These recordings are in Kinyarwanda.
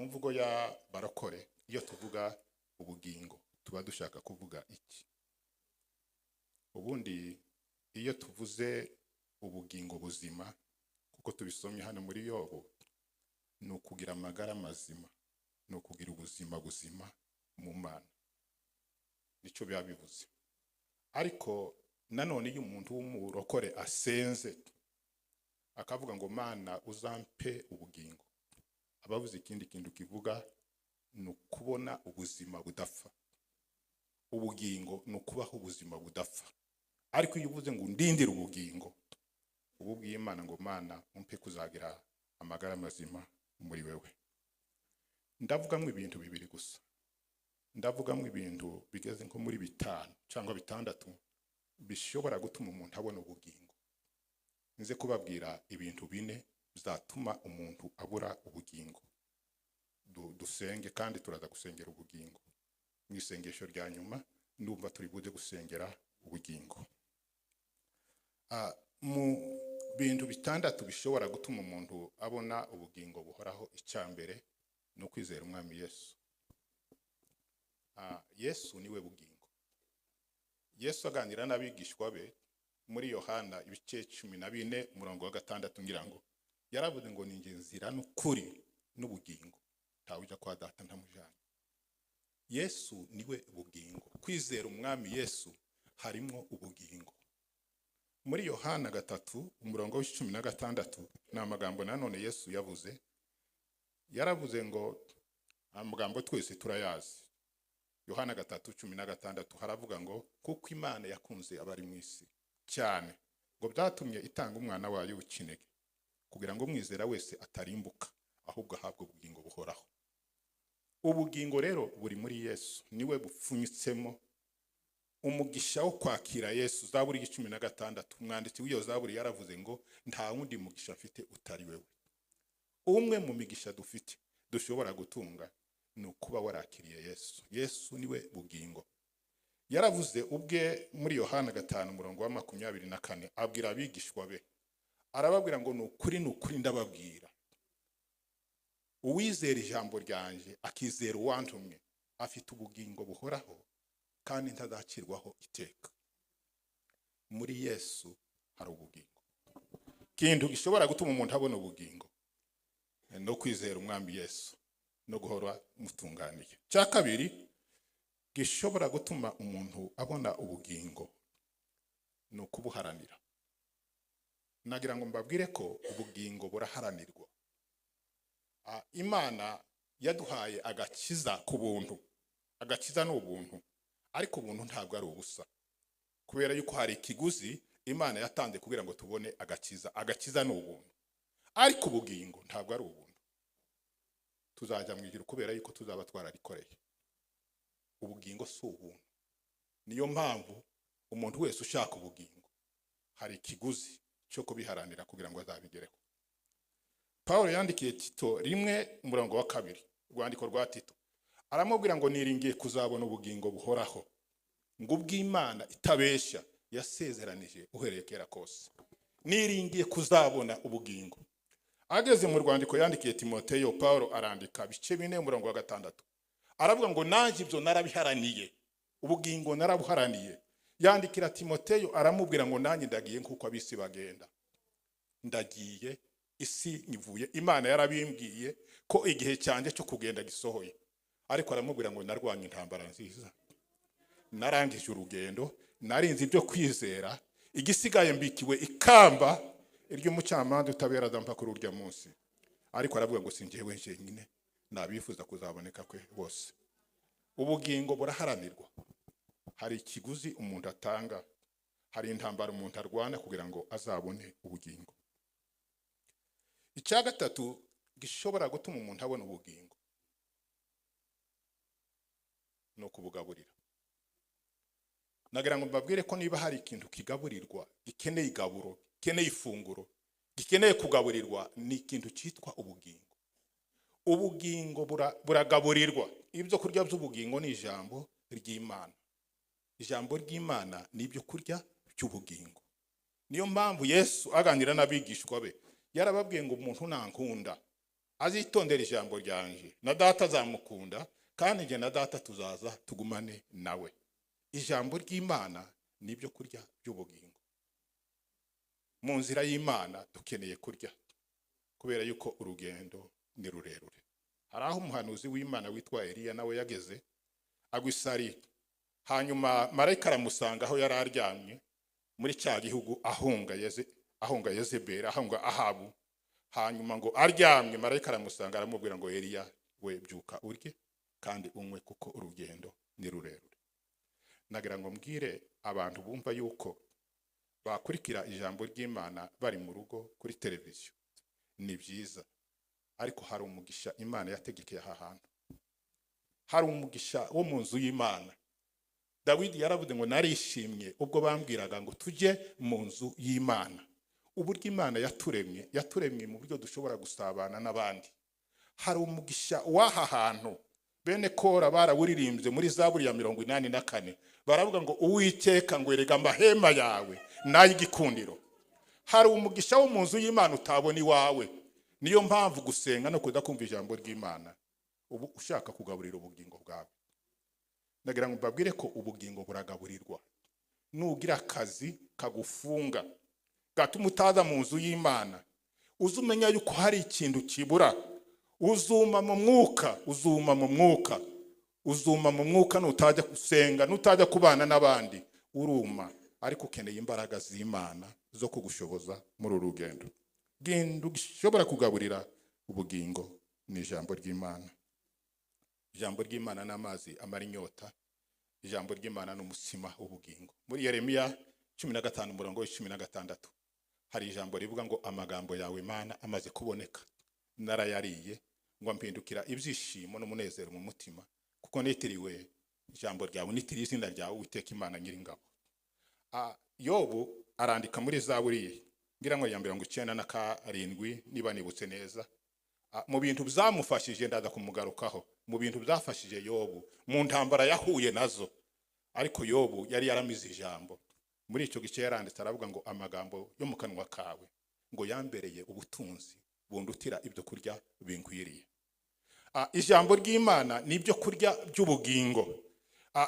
Mu mvugo ya barokore, iyo tuvuga ubugingo tuba dushaka kuvuga iki? Ubundi iyo tuvuze ubugingo buzima, kuko tubisomye hano muri Yobu, ni ukugira amagara mazima, ni ukugira ubuzima buzima mu Mana, nicyo biba bivuze. Ariko nanone iyo umuntu w'umurokore asenze akavuga ngo "Mana, uzampe ubugingo", aba avuze ikindi kintu kivuga ni ukubona ubuzima budapfa. Ubugingo ni ukubaho ubuzima budapfa. Ariko iyo uvuze ngo "Undindire ubugingo", uba ubwiye Imana ngo "Mana, umpe kuzagira amagara mazima muri wewe." Ndavugamo ibintu bibiri gusa, ndavugamo ibintu bigeze nko muri bitanu cyangwa bitandatu bishobora gutuma umuntu abona ubugingo. Nze kubabwira ibintu bine bizatuma umuntu abura ubugingo. Dusenge kandi turaza gusengera ubugingo mu isengesho rya nyuma. Ndumva turi buze gusengera ubugingo. Mu bintu bitandatu bishobora gutuma umuntu abona ubugingo buhoraho, icya mbere ni ukwizera Umwami Yesu. Yesu niwe bugingo. Yesu aganira n'abigishwa be muri Yohana ibice 14, umurongo wa 6 ngira ngo, yaravuze ngo "Ni njye nzira n'ukuri n'ubugingo, ntawe ujya kwa Data ntamujyanye." Yesu niwe bugingo. Kwizera Umwami Yesu harimo ubugingo. Muri Yohana 3, umurongo wa 16, ni amagambo nanone Yesu yavuze. Yaravuze ngo, amagambo twese turayazi, Yohana 3:16, haravuga ngo "Kuko Imana yakunze abari mu isi cyane, ngo byatumye itanga umwana wayo w'ikinege, kugira ngo umwizera wese atarimbuka, ahubwo ahabwe ubugingo buhoraho." Ubugingo rero buri muri Yesu, niwe bupfunyitsemo. Umugisha wo kwakira Yesu, Zaburi 16, umwanditsi w'iyo zaburi yaravuze ngo "Nta wundi mugisha mfite utari wewe." Umwe mu migisha dufite dushobora gutunga ni ukuba warakiriye Yesu. Yesu niwe bugingo. Yaravuze ubwe muri Yohana 5, umurongo wa 24, abwira abigishwa be, arababwira ngo "Ni ukuri, ni ukuri, ndababwira, uwizera ijambo ryanjye akizera uwantumwe afite ubugingo buhoraho kandi ntazacirwaho iteka." Muri Yesu hari ubugingo. Ikintu gishobora gutuma umuntu abona ubugingo no kwizera Umwami Yesu no guhora mutunganiye. Cya kabiri gishobora gutuma umuntu abona ubugingo ni ukubuharanira. Nagira ngo mbabwire ko ubugingo buraharanirwa. Imana yaduhaye agakiza ku buntu. Agakiza ni ubuntu, ariko ubuntu ntabwo ari ubusa, kubera yuko hari ikiguzi Imana yatanze kugira ngo tubone agakiza. Agakiza ni ubuntu, ariko ubugingo ntabwo ari ubuntu. Tuzajya mu ijuru kubera yuko tuzaba twararikoreye. Ubugingo si ubuntu. Niyo mpamvu umuntu wese ushaka ubugingo hari ikiguzi cyo kubiharanira kugira ngo azabigereho. Paul yandikiye Tito 1, umurongo wa 2, urwandiko rwa Tito, aramubwira ngo "Niringiye kuzabona ubugingo buhoraho, ngo ubw'Imana itabeshya yasezeranije uhereye kera kose." Niringiye kuzabona ubugingo. Ageze mu rwandiko yandikiye Timoteyo, Paul arandika bice 4, umurongo wa 6, aravuga ngo "Nanjye ibyo narabiharaniye, ubugingo narabuharaniye." Yandikira Timoteyo aramubwira ngo "Nanjye ndagiye nk'uko ab'isi bagenda, ndagiye, isi nyivuye, Imana yarabimbwiye ko igihe cyanjye cyo kugenda gisohoye." Ariko aramubwira ngo "Narwanye intambara nziza, narangije urugendo, narinze ibyo kwizera, igisigaye mbikiwe ikamba iry'umucamanza utabera azampa kuri urya munsi." Ariko aravuga ngo "Si njyewe njyenyine, nabifuza kuzaboneka kwe bose." Ubugingo buraharanirwa. Hari ikiguzi umuntu atanga, hari intambara umuntu arwana kugira ngo azabone ubugingo. Icya gatatu gishobora gutuma umuntu abona ubugingo ni ukubugaburira. Nagira ngo mbabwire ko niba hari ikintu kigaburirwa, gikeneye igaburo, gikeneye ifunguro, gikeneye kugaburirwa, ni ikintu cyitwa ubugingo. Ubugingo buragaburirwa. Ibyo kurya by'ubugingo ni ijambo ry'Imana. Ijambo ry'Imana ni ibyo kurya by'ubugingo. Niyo mpamvu Yesu aganira n'abigishwa be yarababwiye ngo umuntu nankunda Azitondera ijambo ryanje, na Data azamukunda, kandi njye na Data tuzaza tugumane nawe. Ijambo ry'Imana ni ibyo kurya by'ubugingo. Mu nzira y'Imana dukeneye kurya, kubera yuko urugendo ni rurerure. Hari aho umuhanuzi w'Imana witwa Eliya nawe yageze agwa isari, hanyuma marayika aramusanga aho yari aryamye muri cya gihugu ahunga Yezebeli, ahunga Ahabu. Hanyuma ngo aryamye, marayika aramusanga, aramubwira ngo: "Eliya we, byuka urye kandi unywe, kuko urugendo ni rurerure." Nagira ngo mbwire abantu bumva yuko bakurikira ijambo ry'Imana bari mu rugo kuri televiziyo, ni byiza, ariko hari umugisha Imana yategekeye aha hantu, hari umugisha wo mu nzu y'Imana. Dawidi yaravuze ngo: "Narishimye ubwo bambwiraga ngo tujye mu nzu y'Imana." Uburyo Imana yaturemye, yaturemye mu buryo dushobora gusabana n'abandi. Hari umugisha w'aha hantu. Bene Kora barawuririmbye muri Zaburi ya 84, baravuga ngo: "Uwiteka, ngo erega amahema yawe n'ay'igikundiro." Hari umugisha wo mu nzu y'Imana utabona iwawe. Niyo mpamvu gusenga no kudakumva ijambo ry'Imana, ubu ushaka kugaburira ubugingo bwawe. Ndagira ngo mbabwire ko ubugingo buragaburirwa. Nugira akazi kagufunga gatuma utaza mu nzu y'Imana, uze umenya yuko hari ikintu kibura. Uzuma mu mwuka, uzuma mu mwuka, uzuma mu mwuka. Nutajya gusenga, nutajya kubana n'abandi, uruma. Ariko ukeneye imbaraga z'Imana zo kugushoboza muri uru rugendo. Genda ushobora kugaburira ubugingo ni ijambo ry'Imana. Ijambo ry'Imana ni amazi amara inyota, ijambo ry'Imana ni umutsima w'ubugingo. Muri Yeremiya 15 umurongo wa 16 hari ijambo rivuga ngo: "Amagambo yawe, Mana, amaze kuboneka narayariye, ngo mpindukira ibyishimo n'umunezero mu mutima, kuko nitiriwe ijambo ryawe, nitiriye izina ryawe, Uwiteka Imana Nyiringabo." Yobu arandika muri Zaburi ye, ngira ngo ya 97 niba nibutse neza. Mu bintu byamufashije, ndaza kumugarukaho, mu bintu byafashije Yobu mu ntambara yahuye nazo, ariko Yobu yari yaramize ijambo. Muri icyo gice yaranditse, aravuga ngo: "Amagambo yo mu kanwa kawe ngo yambereye ubutunzi bundutira ibyo kurya binkwiriye." Ijambo ry'Imana ni ibyo kurya by'ubugingo.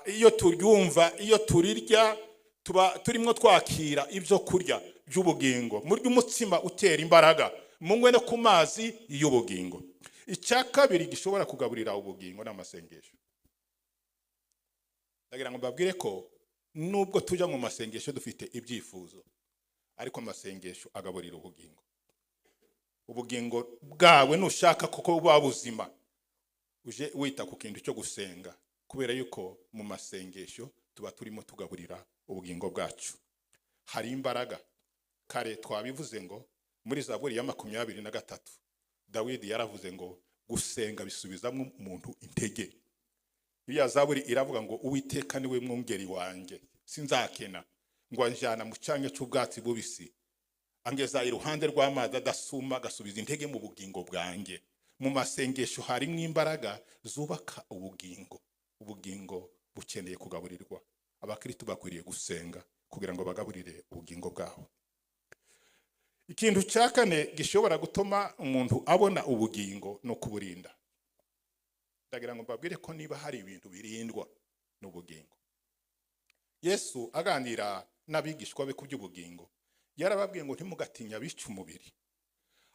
Iyo turyumva, iyo turirya, tuba turimo twakira ibyo kurya by'ubugingo. Murya umutsima utera imbaraga, munywe no ku mazi y'ubugingo. Icya kabiri gishobora kugaburira ubugingo ni amasengesho. Ndagira ngo mbabwire ko nubwo tujya mu masengesho dufite ibyifuzo, ariko amasengesho agaburira ubugingo. Ubugingo bwawe nushaka kuko buba buzima, uje wita ku kintu cyo gusenga, kubera yuko mu masengesho tuba turimo tugaburira ubugingo bwacu. Hari imbaraga. Kare twabivuze ngo muri Zaburi ya 23 Dawidi yaravuze ngo gusenga bisubizamo umuntu intege. Iriya zaburi iravuga ngo: "Uwiteka niwe mwungeri wanjye, sinzakena, ngo anjyana mu cyanya cy'ubwatsi bubisi, angeza iruhande rw'amazi adasuma, agasubiza intege mu bugingo bwanjye." Mu masengesho harimo imbaraga zubaka ubugingo. Ubugingo bukeneye kugaburirwa. Abakristo bakwiriye gusenga kugira ngo bagaburire ubugingo bwabo. Ikintu cya kane gishobora gutuma umuntu abona ubugingo ni ukuburinda. Ndagira ngo mbabwire ko niba hari ibintu birindwa ni ubugingo. Yesu aganira n'abigishwa be ku by'ubugingo, yarababwiye ngo: "Ntimugatinye abica umubiri,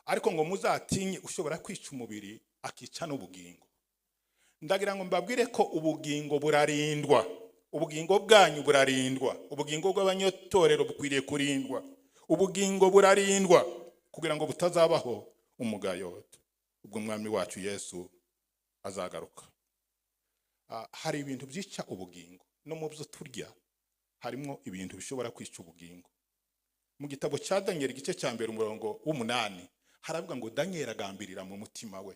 ariko ngo muzatinye ushobora kwica umubiri akica n'ubugingo." Ndagira ngo mbabwire ko ubugingo burarindwa. Ubugingo bwanyu burarindwa, ubugingo bw'abanyatorero bukwiriye kurindwa. Ubugingo burarindwa kugira ngo butazabaho umugayo ubwo Umwami wacu Yesu azagaruka. Hari ibintu byica ubugingo. No mu byo turya harimo ibintu bishobora kwica ubugingo. Mu gitabo cya Daniel igice cya 1 umurongo wa 8 haravuga ngo Daniel agambirira mu mutima we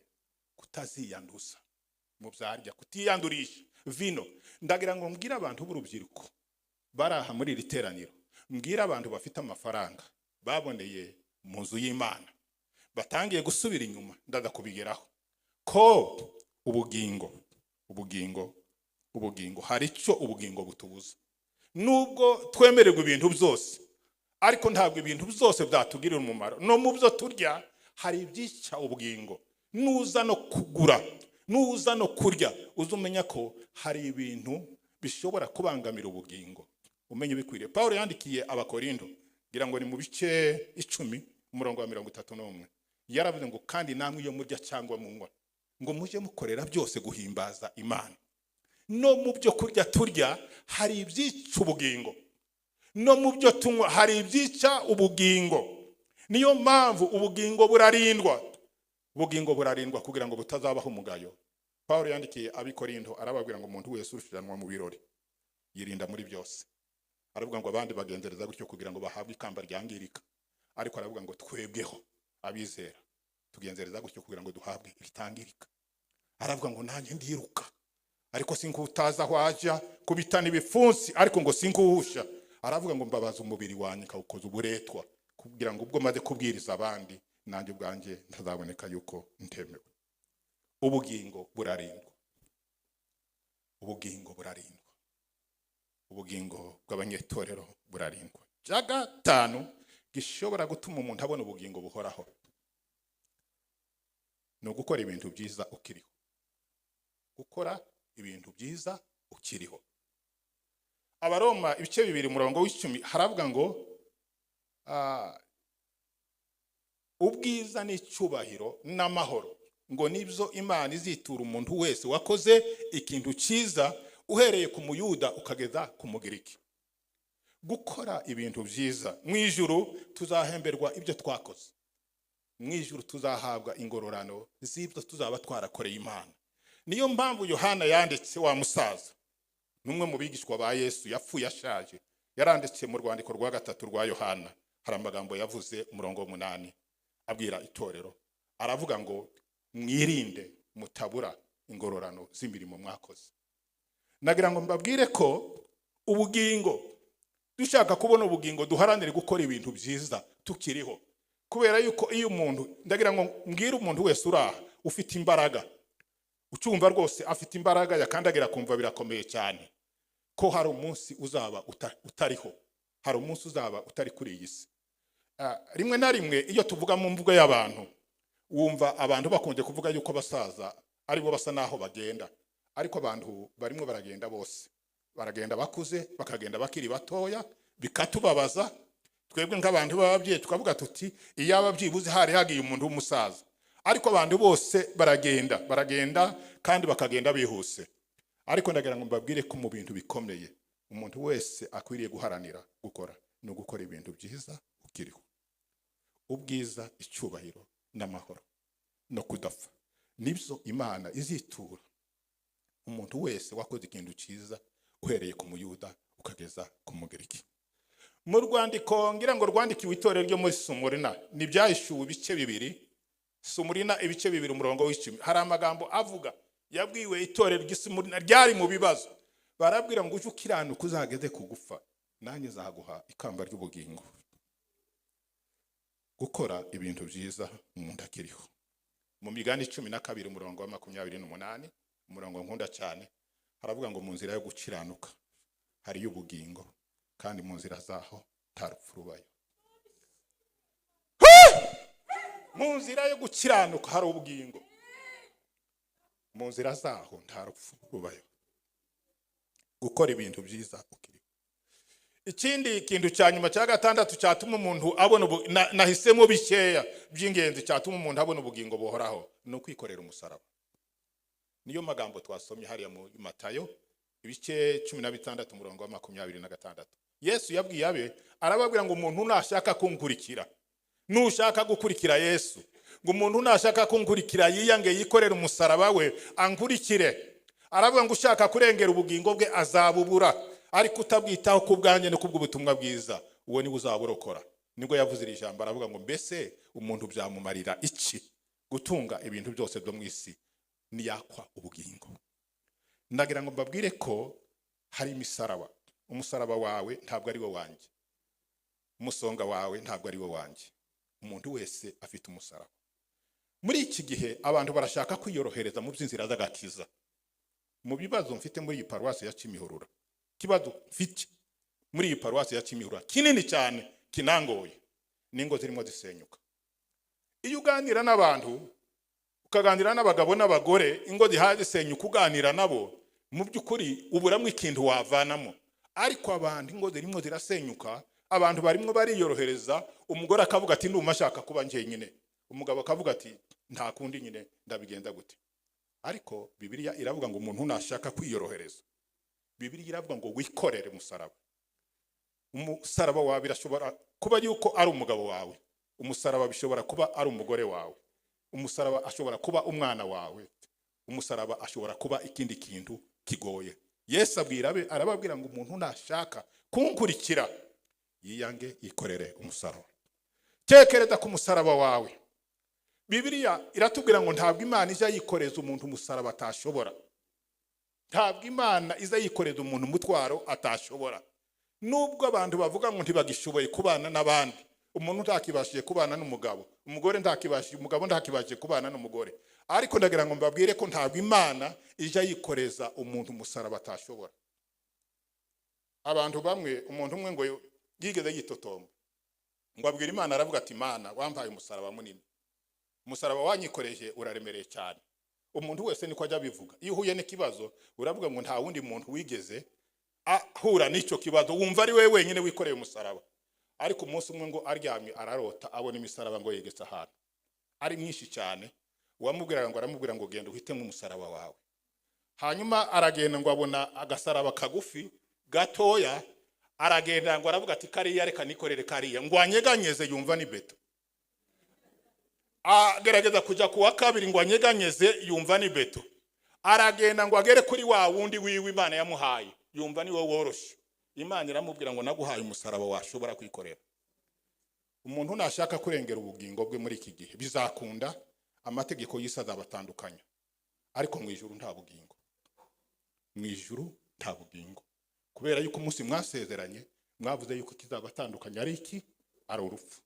kutaziyanduza mu byarya, kutiyandurisha vino. Ndagira ngo mbwire abantu b'urubyiruko bari aha muri iri teraniro, mbwire abantu bafite amafaranga baboneye mu nzu y'Imana batangiye gusubira inyuma, ndaza kubigeraho, ko ubugingo hari icyo ubugingo butubuza. Nubwo twemererwa ibintu byose, ariko ntabwo ibintu byose byatugirira umumaro. No mu byo turya hari ibyica ubugingo. Nuza no kugura, nuza no kurya, uze umenya ko hari ibintu bishobora kubangamira ubugingo, umenye bikwiriye. Paul yandikiye Abakorindo, ngira ngo ni mu bice 10, umurongo wa 31, yaravuze ngo: "Kandi namwe iyo murya cyangwa munywa, ngo mujye mukorera byose guhimbaza Imana." No mu byo kurya turya hari ibyica ubugingo, no mu byo tunywa hari ibyica ubugingo. Niyo mpamvu ubugingo burarindwa, ubugingo burarindwa kugira ngo butazabaho umugayo. Paul yandikiye Abikorinto, arababwira ngo: "Umuntu wese urushanwa mu birori yirinda muri byose." Aravuga ngo: "Abandi bagenzereza gutyo kugira ngo bahabwe ikamba ryangirika," ariko aravuga ngo: "Twebweho abizera tugenzereza gutyo kugira ngo duhabwe iritangirika." Aravuga ngo: "Nanjye ndiruka, ariko sinkutaza aho ajya kubitana ibipfunsi, ariko ngo sinkuhusha." Aravuga ngo: "Mbabaza umubiri wanjye nkawukoza uburetwa, kugira ngo ubwo maze kubwiriza abandi, nanjye ubwanjye ntazaboneka yuko ntemewe." Ubugingo burarindwa, ubugingo burarindwa, ubugingo bw'abanyetorero burarindwa. Cya gatanu gishobora gutuma umuntu abona ubugingo buhoraho ni ugukora ibintu byiza ukiriho, gukora ibintu byiza ukiriho. Abaroma ibice 2, umurongo wa 10, haravuga ngo ubwiza n'icyubahiro n'amahoro ngo nibyo Imana izitura umuntu wese wakoze ikintu cyiza, uhereye ku Muyuda ukageza ku Mugiriki. Gukora ibintu byiza, mu ijuru tuzahemberwa ibyo twakoze, mu ijuru tuzahabwa ingororano z'ibyo tuzaba twarakoreye Imana. Niyo mpamvu Yohana yanditse, wa musaza n'umwe mu bigishwa ba Yesu yapfuye ashaje, yaranditse mu rwandiko rwa gatatu rwa Yohana, hari amagambo yavuze, umurongo wa 8, abwira itorero, aravuga ngo: "Mwirinde mutabura ingororano z'imirimo mwakoze." Nagira ngo mbabwire ko ubugingo, dushaka kubona ubugingo, duharanire gukora ibintu byiza tukiriho, kubera yuko iyo umuntu, ndagira ngo mbwire umuntu wese uri aha ufite imbaraga, ucyumva rwose afite imbaraga, yakandagira kumva birakomeye cyane, ko hari umunsi uzaba utariho, hari umunsi uzaba utari kuri iyi si. Rimwe na rimwe iyo tuvuga mu mvugo y'abantu, wumva abantu bakunze kuvuga yuko abasaza aribo basa naho bagenda, ariko abantu barimo baragenda bose, baragenda bakuze, bakagenda bakiri batoya, bikatubabaza twebwe nk'abantu b'ababyeyi, tukavuga tuti: "Iyaba byibuze hari hagiye umuntu w'umusaza." Ariko abantu bose baragenda, baragenda kandi bakagenda bihuse. Ariko ndagira ngo mbabwire ko mu bintu bikomeye umuntu wese akwiriye guharanira gukora ni ugukora ibintu byiza ukiriho. Ubwiza, icyubahiro n'amahoro no kudapfa nibyo Imana izitura umuntu wese wakoze ikintu cyiza, uhereye ku Muyuda ukageza ku Mugiriki. Mu rwandiko ngira ngo rwandikiwe itorero ryo muri Sumurina, ni Ibyahishuwe ibice 2, Sumurina ibice 2, umurongo wa 10, hari amagambo avuga yabwiwe itorero ry'Isumurina ryari mu bibazo. Barabwira ngo: "Uje ukiranuka uzageze ku gupfa, nanjye nzaguha ikamba ry'ubugingo." Gukora ibintu byiza umuntu akiriho. Mu Migani 12, umurongo wa 28, umurongo nkunda cyane, haravuga ngo: "Mu nzira yo gukiranuka hariyo ubugingo, kandi mu nzira zaho nta rupfu rubayo." Mu nzira yo gukiranuka hari ubugingo, mu nzira zaho nta rupfu rubayo. Gukora ibintu byiza ukiriho. Ikindi kintu cya nyuma, cya gatandatu, cyatuma umuntu abona nahisemo bikeya by'ingenzi, cyatuma umuntu abona ubugingo buhoraho ni ukwikorera umusaraba. Niyo magambo twasomye hariya mu Matayo ibice 16, umurongo wa 26. Yesu yabwiye abe, arababwira ngo: "Umuntu nashaka kunkurikira," nushaka gukurikira Yesu, ngo: "Umuntu nashaka kunkurikira yiyange, yikorere umusaraba we, ankurikire." Aravuga ngo: "Ushaka kurengera ubugingo bwe azabubura, ariko utabwitaho ku bwanjye no kubw'ubutumwa bwiza, uwo niwe uzaburokora." Nibwo yavuze iri jambo, aravuga ngo: "Mbese umuntu byamumarira iki gutunga ibintu byose byo mu isi niyakwa ubugingo?" Ndagira ngo mbabwire ko hari imisaraba. Umusaraba wawe ntabwo ari wo wanjye, umusonga wawe ntabwo ari wo wanjye. Umuntu wese afite umusaraba. Muri iki gihe abantu barashaka kwiyorohereza mu by'inzira z'agakiza. Mu bibazo mfite muri iyi paruwasi ya Kimihurura, ikibazo mfite muri iyi paruwasi ya Kimihurura kinini cyane kinangoye, n'ingo zirimo zisenyuka. Iyo uganira n'abantu ukababaza ngo: "Ese Ukaganira n'abagabo n'abagore, ingo zihaye zisenyuka, uganira nabo, mu by'ukuri uburamo ikintu wavanamo. Ariko abantu, ingo zirimo zirasenyuka, abantu barimo bariyorohereza. Umugore akavuga ati: "Ndumva ashaka kuba njyenyine." Umugabo akavuga ati: "Nta kundi nyine, ndabigenza gute?" Ariko Bibiliya iravuga ngo umuntu nashaka kwiyorohereza, Bibiliya iravuga ngo wikorere umusaraba. Umusaraba wawe birashobora kuba yuko ari umugabo wawe, umusaraba bishobora kuba ari umugore wawe, umusaraba ashobora kuba umwana wawe, umusaraba ashobora kuba ikindi kintu kigoye. Yesu abwira abe, arababwira ngo umuntu nashaka kunkurikira yiyange, yikorere umusaraba. Tekereza ku musaraba wawe. Bibiliya iratubwira ngo ntabwo Imana ijya yikoreza umuntu umusaraba atashobora. Ntabwo Imana iza yikoreza umuntu umutwaro atashobora. Nubwo abantu bavuga ngo ntibagishoboye kubana n'abandi, umuntu ntakibashije kubana n'umugabo, umugore ntakibashije, umugabo ntakibashije kubana n'umugore, ariko ndagira ngo mbabwire ko ntabwo Imana ijya yikoreza umuntu umusaraba atashobora. Abantu bamwe, umuntu umwe ngo yigeze yitotomba, ngo abwira Imana, aravuga ati: "Imana, wampaye umusaraba munini, umusaraba wanyikoreje uraremereye cyane." Umuntu wese niko ajya abivuga. Iyo uhuye n'ikibazo uravuga ngo nta wundi muntu wigeze ahura n'icyo kibazo, wumva ari we wenyine wikoreye umusaraba. Ariko umunsi umwe ngo aryamye ararota, abona imisaraba ngo yegetse ahantu ari myinshi cyane. Uwamubwiraga ngo aramubwira ngo: "Genda uhitemo umusaraba wawe." Hanyuma aragenda, ngo abona agasaraba kagufi gatoya. Aragenda, ngo aravuga ati: "Kariya, reka nikorere kariya." Ngo anyeganyeze, yumva ni beto. Agerageza kujya ku wa kabiri, ngo anyeganyeze, yumva ni beto. Aragenda ngo agere kuri wa wundi wiwe Imana yamuhaye, yumva ni wo woroshye. Imana iramubwira ngo: "Naguhaye umusaraba washobora kwikorera." Umuntu nashaka kurengera ubugingo bwe muri iki gihe, bizakunda. Amategeko y'isi azabatandukanya, ariko mu ijuru nta bugingo, mu ijuru nta bugingo, kubera yuko umunsi mwasezeranye mwavuze yuko kizabatandukanya ari iki? Ari urupfu.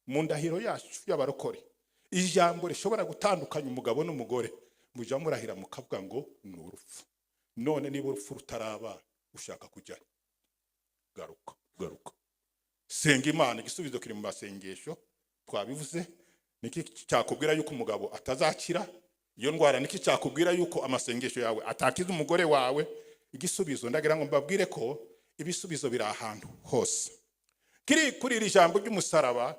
Mu ndahiro yacu y'abarokore, ijambo rishobora gutandukanya umugabo n'umugore, mujya murahira mukavuga ngo ni urupfu. None niba urupfu rutaraba, ushaka kujya? Garuka, garuka, senga Imana. Igisubizo kiri mu masengesho, twabivuze. Niki cyakubwira yuko umugabo atazakira iyo ndwara? Niki cyakubwira yuko amasengesho yawe atakiza umugore wawe? Igisubizo, ndagira ngo mbabwire ko ibisubizo biri ahantu hose. Kiri kuri iri jambo ry'umusaraba,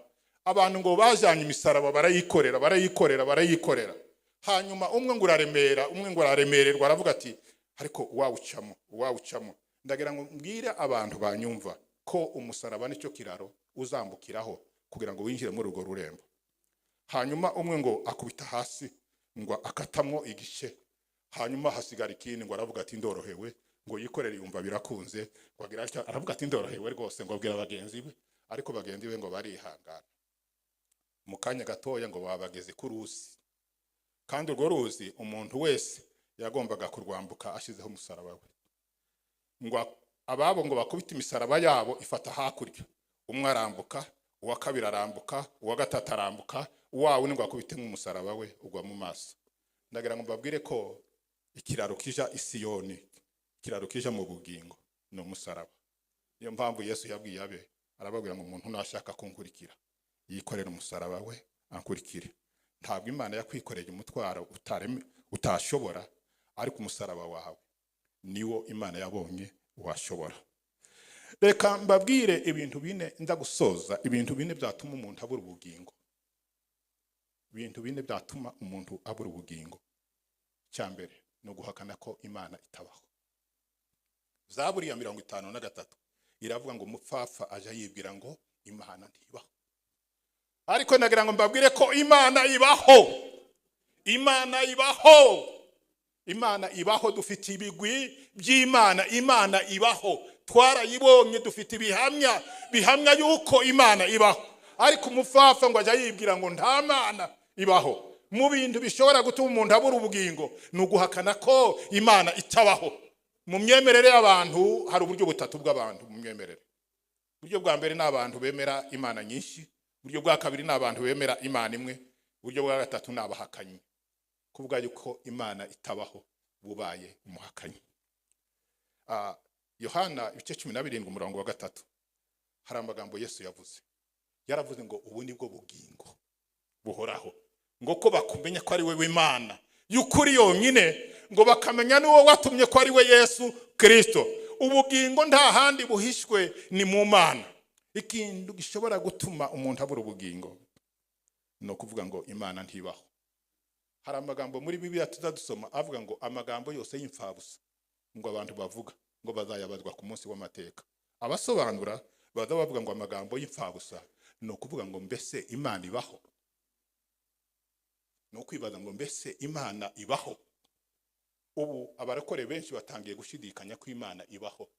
abantu ngo bajanye imisaraba, barayikorera, barayikorera, barayikorera. Hanyuma umwe ngo uraremera, umwe ngo araremererwa, aravuga ati: "Ariko wawucamo, wawucamo." Ndagira ngo mbwire abantu banyumva ko umusaraba nicyo kiraro uzambukiraho kugira ngo winjire muri urwo rurembo. Hanyuma umwe ngo akubita hasi, ngo akatamwo igice, hanyuma hasigara ikindi. Ngo aravuga ati: "Ndorohewe." Ngo yikorere, yumva birakunze. Ngo agira atya, aravuga ati: "Ndorohewe rwose." Ngo abwira bagenzi be, ariko bagenzi be ngo barihangana. Mu kanya gatoya ngo baba bageze ku ruzi, kandi urwo ruzi umuntu wese yagombaga kurwambuka ashyizeho umusaraba we. Ngo ababo ngo bakubite imisaraba yabo, ifata hakurya. Umwe arambuka, uwa kabiri arambuka, uwa gatatu arambuka, uwawe ngo akubite nk'umusaraba we ugwa mu maso. Ndagira ngo mbabwire ko ikiraro kija i Siyoni, ikiraro kija mu bugingo, ni umusaraba. Niyo mpamvu Yesu yabwiye abe, arababwira ngo umuntu nashaka kunkurikira yikorera umusaraba we ankurikire. Ntabwo Imana yakwikoreye umutwaro utashobora, ariko umusaraba wawe niwo Imana yabonye washobora. Reka mbabwire ibintu bine, ndagusoza. Ibintu bine byatuma umuntu abura ubugingo, ibintu bine byatuma umuntu abura ubugingo. Icya mbere ni uguhakana ko Imana itabaho. Zaburi ya 53 iravuga ngo umupfapfa aja yibwira ngo Imana ntibaho. Ariko nagira ngo mbabwire ko Imana ibaho, Imana ibaho, Imana ibaho. Dufite ibigwi by'Imana. Imana ibaho, twarayibonye, dufite ibihamya bihamya yuko Imana ibaho. Ariko umupfapfa ngo ajya yibwira ngo nta Mana ibaho. Mu bintu bishobora gutuma umuntu abura ubugingo ni uguhakana ko Imana itabaho. Mu myemerere y'abantu hari uburyo butatu bw'abantu mu myemerere. Uburyo bwa mbere ni abantu bemera imana nyinshi, uburyo bwa kabiri ni abantu bemera Imana imwe, uburyo bwa gatatu ni abahakanyi. Kuvuga yuko Imana itabaho bubaye umuhakanyi. Yohana ibice 17 umurongo wa 3, hari amagambo Yesu yavuze. Yaravuze ngo ubu ni bwo bugingo buhoraho. Ngo ko bakumenya ko ari we w'Imana y'ukuri yonyine, ngo bakamenya n'uwo watumye ko ari we Yesu Kristo. Ubugingo nta handi buhishwe, ni mu Mana. Ikintu gishobora gutuma umuntu abura ubugingo ni ukuvuga ngo Imana ntibaho. Hari amagambo muri Bibiliya tuzadusoma avuga ngo amagambo yose y'imfabusa ngo abantu bavuga ngo bazayabazwa ku munsi w'amateka. Abasobanura baza bavuga ngo amagambo y'imfabusa ni ukuvuga ngo mbese Imana ibaho? Ni ukwibaza ngo mbese Imana ibaho? Ubu abarokore benshi batangiye gushidikanya ko Imana ibaho.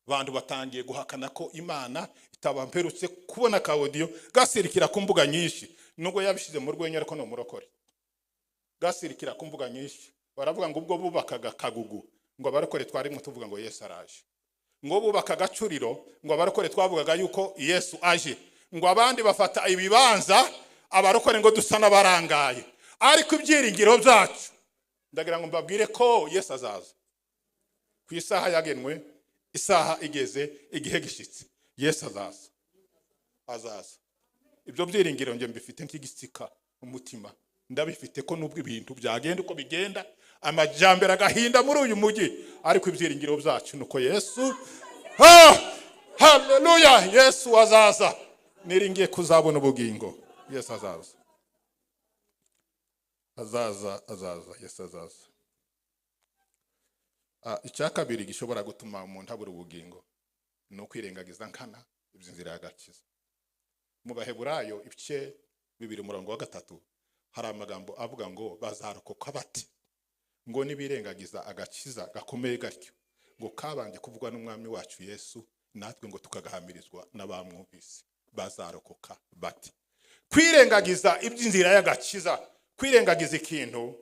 Abantu batangiye guhakana ko Imana itabamperutse kubona ka audio gasirikira ku mbuga nyinshi, nubwo yabishize mu rwenya ariko ni umurokore. Gasirikira ku mbuga nyinshi, baravuga ngo ubwo bubakaga Kagugu ngo abarokore twarimo tuvuga ngo Yesu araje, ngo bubaka Gacuriro ngo abarokore twavugaga yuko Yesu aje, ngo abandi bafata ibibanza abarokore ngo dusa n'abarangaye. Ariko ibyiringiro byacu, ndagira ngo mbabwire ko Yesu azaza ku isaha yagenwe, isaha igeze, igihe gishitse, Yesu azaza, azaza. Ibyo byiringiro nge mbifite nk'igisika umutima, ndabifite ko nubwo ibintu byagenda uko bigenda, amajyambere agahinda muri uyu mujyi, ariko ibyiringiro byacu nuko Yesu, haleluya, Yesu azaza. Niringiye kuzabona ubugingo. Yesu azaza, azaza, azaza, Yesu azaza. Icya kabiri gishobora gutuma umuntu abura ubugingo ni ukwirengagiza nkana iby'inzira y'agakiza. Mu Baheburayo ibice 2 umurongo wa 3 hari amagambo avuga ngo bazarokoka bate ngo nibirengagiza agakiza gakomeye gatyo, ngo kabanje kuvugwa n'umwami wacu Yesu, natwe ngo tukagahamirizwa n'abamwumvise. Bazarokoka bate? Kwirengagiza iby'inzira y'agakiza, kwirengagiza ikintu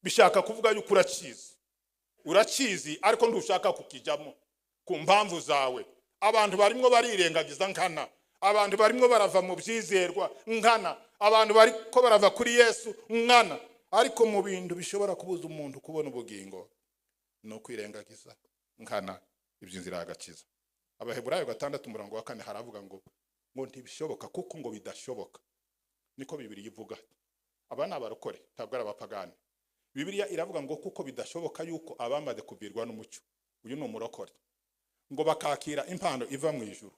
bishaka kuvuga yuko urakizi, urakizi ariko ntushaka kukijyamo ku mpamvu zawe. Abantu barimo barirengagiza nkana, abantu barimo barava mu byizerwa nkana, abantu bariko barava kuri Yesu nkana. Ariko mu bintu bishobora kubuza umuntu kubona ubugingo no kwirengagiza nkana iby'inzira y'agakiza. Abaheburayo 6 umurongo wa 4 haravuga ngo ntibishoboka kuko ngo bidashoboka. Niko Bibiliya ivuga. Aba ni abarokore, ntabwo ari abapagani. Bibiliya iravuga ngo kuko bidashoboka yuko abamaze kuvirwa n'umucyo, uyu ni umurokore, ngo bakakira impano iva mu ijuru,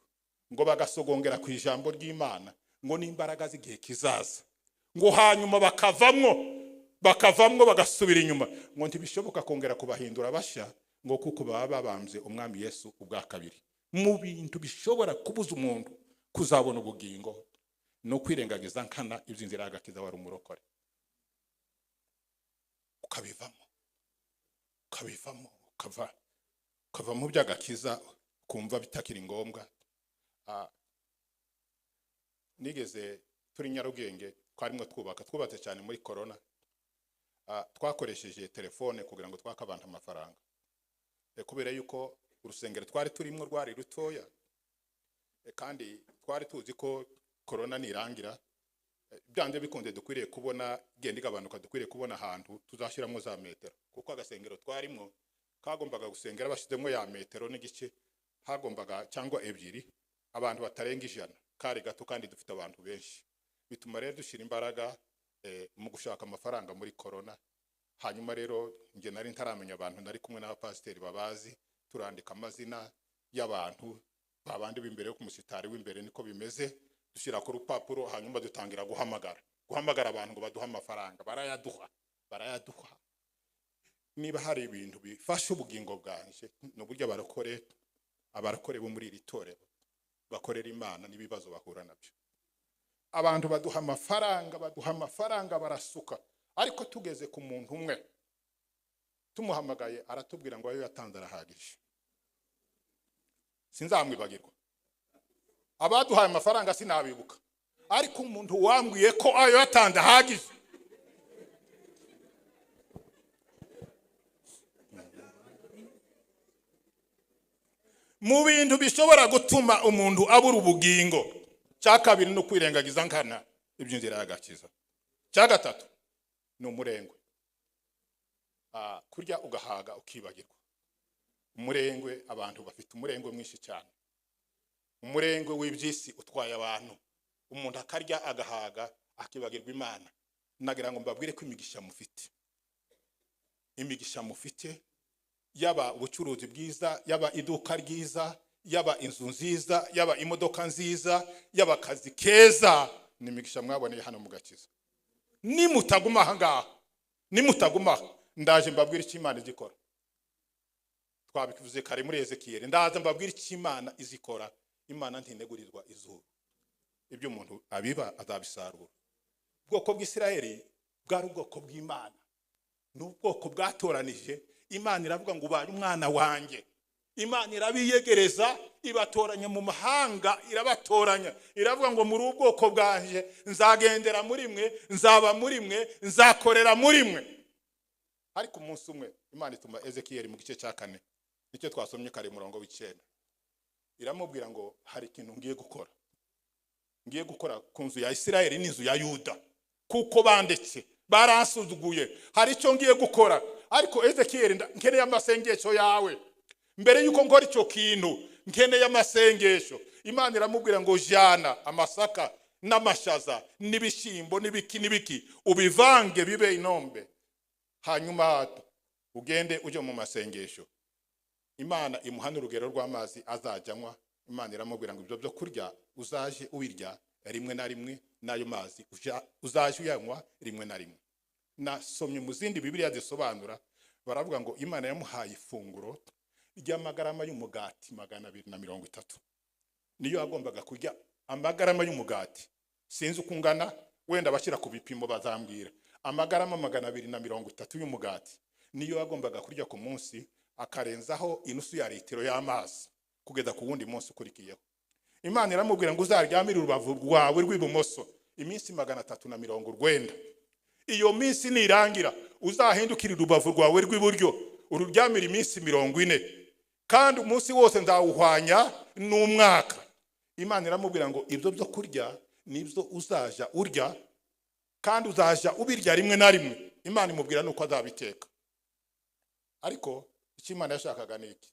ngo bagasogongera ku ijambo ry'Imana, ngo n'imbaraga z'igihe kizaza, ngo hanyuma bakavamwo bagasubira inyuma, ngo ntibishoboka kongera kubahindura bashya, ngo kuko baba babambye umwami Yesu ubwa kabiri. Mu bintu bishobora kubuza umuntu kuzabona ubugingo no kwirengagiza nkana iby'inzira y'agakiza wari umurokore, ukabivamo, ukabivamo, ukava mu by'agakiza kumva bitakiri ngombwa. Nigeze turi Nyarugenge, twarimo twubaka, twubatse cyane muri corona. Twakoresheje telefone kugira ngo twake abantu amafaranga, kubera yuko urusengero twari turimo rwari rutoya, kandi twari tuzi ko corona nirangira byanze bikunze dukwiriye kubona igenda igabanuka, dukwiriye kubona ahantu tuzashyiramo za metero, kuko agasengero twarimo kagombaga gusengera bashyizemo ya metero n'igice, hagombaga cyangwa 2, abantu batarenga 100, kari gato kandi dufite abantu benshi. Bituma rero dushyira imbaraga mu gushaka amafaranga muri corona. Hanyuma rero nge nari ntaramenya abantu, nari kumwe n'abapasiteri babazi, turandika amazina y'abantu babandi b'imbere yo ku musitari w'imbere, niko bimeze, dushyira ku rupapuro, hanyuma dutangira guhamagara abantu ngo baduhe amafaranga. Barayaduha, barayaduha. Niba hari ibintu bifasha ubugingo bwanje ni uburyo abarokore bo muri iri torero bakorera Imana n'ibibazo bahura nabyo. Abantu baduha amafaranga, baduha amafaranga, barasuka, ariko tugeze ku muntu umwe tumuhamagaye aratubwira ngo ayo yatanze arahagije. Sinzamwibagirwa. Abaduhaye amafaranga sinabibuka, ariko umuntu wambwiye ko ayo yatanze ahagije. Mu bintu bishobora gutuma umuntu abura ubugingo, cya kabiri no kwirengagiza nkana iby'inzira y'agakiza. Cya gatatu ni umurengwe. Kurya ugahaga ukibagirwa. Umurengwe, abantu bafite umurengwe mwinshi cyane. Umurengwe w'ibyisi utwaye abantu. Umuntu akarya agahaga akibagirwa Imana. Nagira ngo mbabwire ko imigisha mufite, imigisha mufite, yaba ubucuruzi bwiza, yaba iduka ryiza, yaba inzu nziza, yaba imodoka nziza, yaba akazi keza, ni imigisha mwaboneye hano mu gakiza. Nimutaguma aha ngaha, nimutaguma aha, ndaje mbabwire icyo Imana izikora. Twabivuze kare muri Ezekiyeli. Ndaza mbabwire icyo Imana izikora. Imana ntinegurirwa izuru. Ibyo umuntu abiba azabisarura. Ubwoko bw'Isirayeli bwari ubwoko bw'Imana, ni ubwoko bwatoranije. Imana iravuga ngo ubaye umwana wanjye. Imana irabiyegereza, ibatoranya mu mahanga, irabatoranya, iravuga ngo muri ubwoko bwanje, nzagendera muri mwe, nzaba muri mwe, nzakorera muri mwe. Ariko umunsi umwe Imana ituma Ezekiyeli mu gice cya 4, nicyo twasomye kare, murongo w'9, iramubwira ngo hari ikintu ngiye gukora, ngiye gukora ku nzu ya Isirayeli n'inzu ya Yuda, kuko bandetse, baransuzuguye, hari icyo ngiye gukora. Ariko Ezekiyeli, nkeneye amasengesho yawe mbere yuko nkora icyo kintu, nkeneye amasengesho. Imana iramubwira ngo jana amasaka n'amashaza n'ibishyimbo n'ibiki n'ibiki, ubivange bibe inombe, hanyuma ugende ujye mu masengesho. Imana imuha n'urugero rw'amazi azajya anywa. Imana iramubwira ngo ibyo byo kurya uzaje ubirya rimwe na rimwe, n'ayo mazi uzaje uyanywa rimwe na rimwe. Nasomye mu zindi Bibiliya zisobanura, baravuga ngo Imana yamuhaye ifunguro ry'amagarama y'umugati 230, niyo yagombaga kurya. Amagarama y'umugati sinzi uko ungana, wenda abashyira ku bipimo bazambwira. Amagarama 230 y'umugati niyo yagombaga kurya ku munsi, akarenzaho inusu ya litiro y'amazi kugeza ku wundi munsi ukurikiyeho. Imana iramubwira ngo uzaryamire urubavu rwawe rw'ibumoso iminsi 390. Iyo minsi nirangira, uzahindukire urubavu rwawe rw'iburyo, ururyamire iminsi 40, kandi umunsi wose nzawuhwanya n'umwaka. Imana iramubwira ngo ibyo byo kurya nibyo uzaja urya, kandi uzaja ubirya rimwe na rimwe. Imana imubwira nuko azabiteka. Ariko icyo Imana yashakaga ni iki?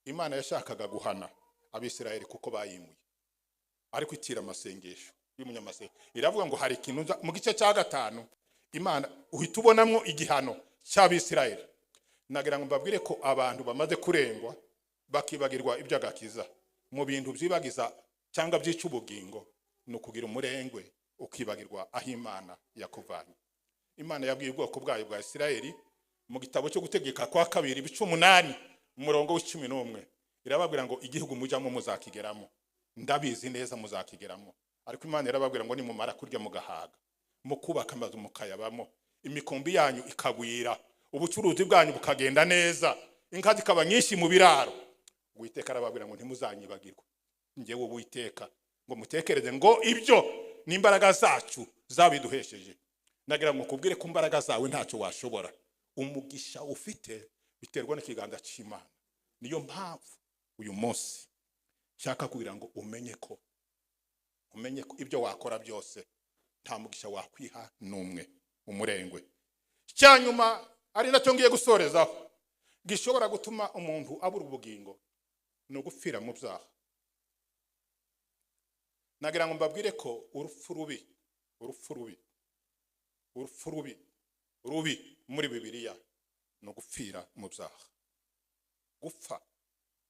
Imana yashakaga guhana Abisirayeli kuko bayimuye, ariko itira amasengesho y'umunyamasengesho. Iravuga ngo hari ikintu mu gice cya 5, Imana uhita ubonamwo igihano cy'Abisirayeli. Nagira ngo mbabwire ko abantu bamaze kurengwa bakibagirwa iby'agakiza, mu bintu byibagiza cyangwa byica ubugingo ni ukugira umurengwe, ukibagirwa aho Imana yakuvanye. Imana yabwiye ubwoko bwayo bwa Isirayeli mu gitabo cyo Gutegeka kwa Kabiri, ibice 8, umurongo w'11, irababwira ngo igihugu mujyamo muzakigeramo, ndabizi neza muzakigeramo. Ariko Imana irababwira ngo nimumara kurya mugahaga, mukubaka amazu mukayabamo, imikumbi yanyu ikagwira, ubucuruzi bwanyu bukagenda neza, inka zikaba nyinshi mu biraro, Uwiteka arababwira ngo ntimuzanyibagirwe njyewe Uwiteka, ngo mutekereze ngo ibyo n'imbaraga zacu zabiduhesheje. Nagira ngo nkubwire ko imbaraga zawe ntacyo washobora. Umugisha ufite biterwa n'ikiganza cy'Imana. Niyo mpamvu uyu munsi nshaka kugira ngo umenye ko ibyo wakora byose nta mugisha wakwiha n'umwe. Umurengwe. Icyanyuma, ari nacyo ngiye gusorezaho, gishobora gutuma umuntu abura ubugingo ni ugupfira mu byaha. Nagira ngo mbabwire ko urupfu rubi, urupfu rubi, urupfu rubi rubi muri Bibiliya ni ugupfira mu byaha, gupfa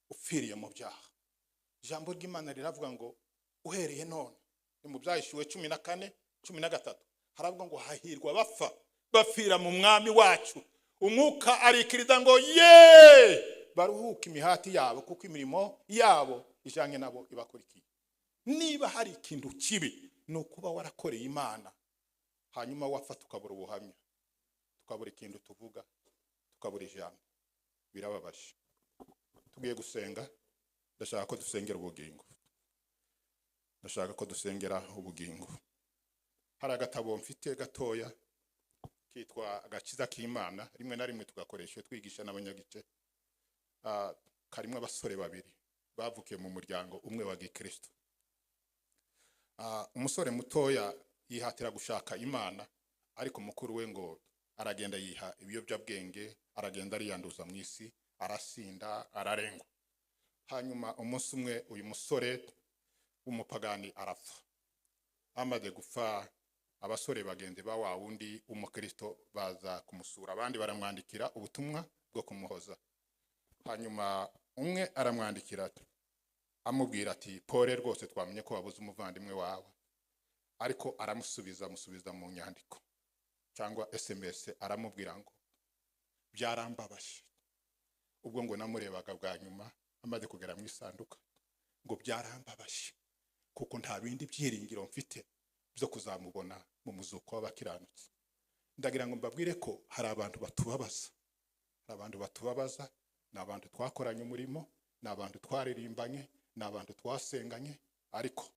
upfiriye mu byaha. Ijambo ry'Imana riravuga ngo uhereye none, ni mu Byahishuwe 14:13, haravuga ngo hahirwa bapfa bapfira mu Mwami wacu. Umwuka arikiriza ngo ye baruhuke imihati yabo, kuko imirimo yabo ijanye nabo ibakurikiye. Niba hari ikintu kibi, ni ukuba warakoreye Imana, hanyuma wapfa tukabura ubuhamya, tukabura ikintu tuvuga, tukabura ijambo. Birababaje. Tugiye gusenga. Ndashaka ko dusengera ubugingo, ndashaka ko dusengera ubugingo. Hari agatabo mfite gatoya kitwa Agakiza k'Imana, rimwe na rimwe tugakoresha twigisha n'abanyagice. Karimo abasore babiri bavukiye mu muryango umwe wa gikristo. Umusore mutoya yihatira gushaka Imana, ariko mukuru we ngo aragenda yiha ibiyobyabwenge, aragenda ariyanduza mu isi, arasinda, ararengwa. Hanyuma umunsi umwe uyu musore w'umupagani arapfa. Amaze gupfa, Abasore bagenzi ba wa wundi w'umukristo baza kumusura, abandi baramwandikira ubutumwa bwo kumuhoza. Hanyuma umwe aramwandikira amubwira ati: "Pole rwose, twamenye ko wabuze umuvandimwe wawe." Ariko aramusubiza, amusubiza mu nyandiko cyangwa SMS, aramubwira ngo: "Byarambabaje ubwo ngo namurebaga bwa nyuma amaze kugera mu isanduka." Ngo: "Byarambabaje kuko nta bindi byiringiro mfite byo kuzamubona mu muzuko w'abakiranutsi." Ndagira ngo mbabwire ko hari abantu batubabaza, hari abantu batubabaza. Ni abantu twakoranye umurimo, ni abantu twaririmbanye, ni abantu twasenganye, ariko